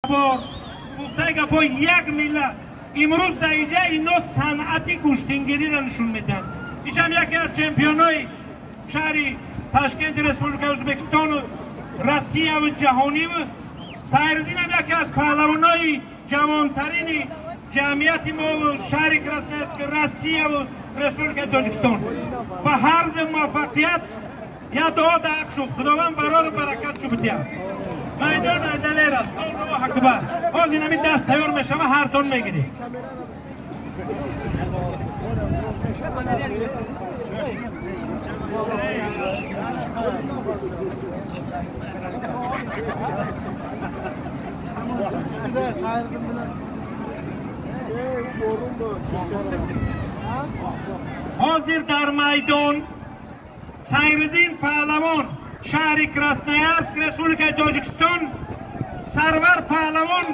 Гуфтаи гапҳо, як миллат имрӯз дар иҷа ино санъати гӯштингириро нишон медиҳанд. Ишам яке аз чемпионои шаҳри Ташкенти Республикаи Ӯзбекистону Россияву ҷаҳониву Сайриддинам яке аз паҳлавонои ҷавонтарини ҷамъияти мову шаҳри Красноярск, Россияву Республикаи Тоҷикистон. Ба ҳар ду муваффақият я дуо да ҳақ шу, Худованд барору баракат шу бидиҳад. Майдон айдалер аст. Аллоҳу акбар. Ҳозир инами даст тайёр мешава, ҳартон мегирӣ. Ҳозир дар майдон Сайриддин паҳлавон, шаҳри Красноярск, Республикаи Тоҷикистон, Сарвар паҳлавон,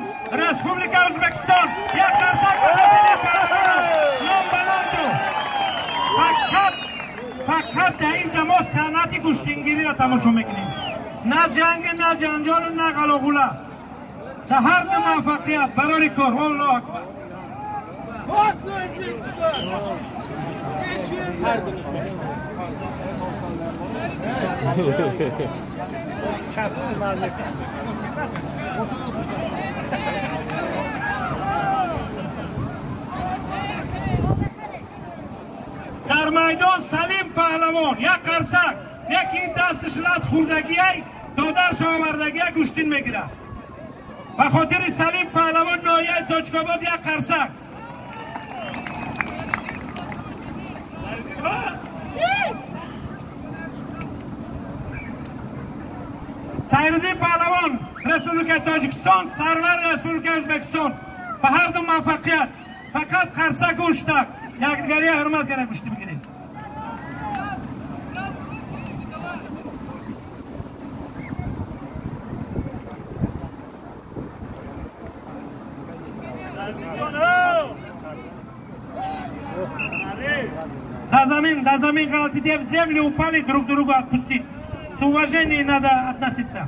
Республикаи Ӯзбекистон. Як қарсак ба хотири паҳлавоно, ном баланду. Фақат фақат дар ин ҷа мо санъати гӯштингириро тамошо мекунем, на ҷанг, на ҷанҷолу, на ғалоғула. Дар ҳар ду муваффақият, барори кор. Аллоҳу акбар. Дар майдон Салим паҳлавон, як қарсак. Яки дасташ лат хӯрдагиай, додарш овардагия, гӯштин мегирад. Ба хотири Салим паҳлавон, ноҳияи Тоҷикобод, як қарсак. Сайриддин паҳлавон, Республикаи Тоҷикистон, Сарвар, Республикаи Ӯзбекистон. Ба ҳар ду муваффақият. Фақат қарсак, гӯштак, якдигария ҳурмат кара гӯштӣ бигирем. До замин ғалтиде, в землю упали, друг другу отпустить. С уважением надо относиться.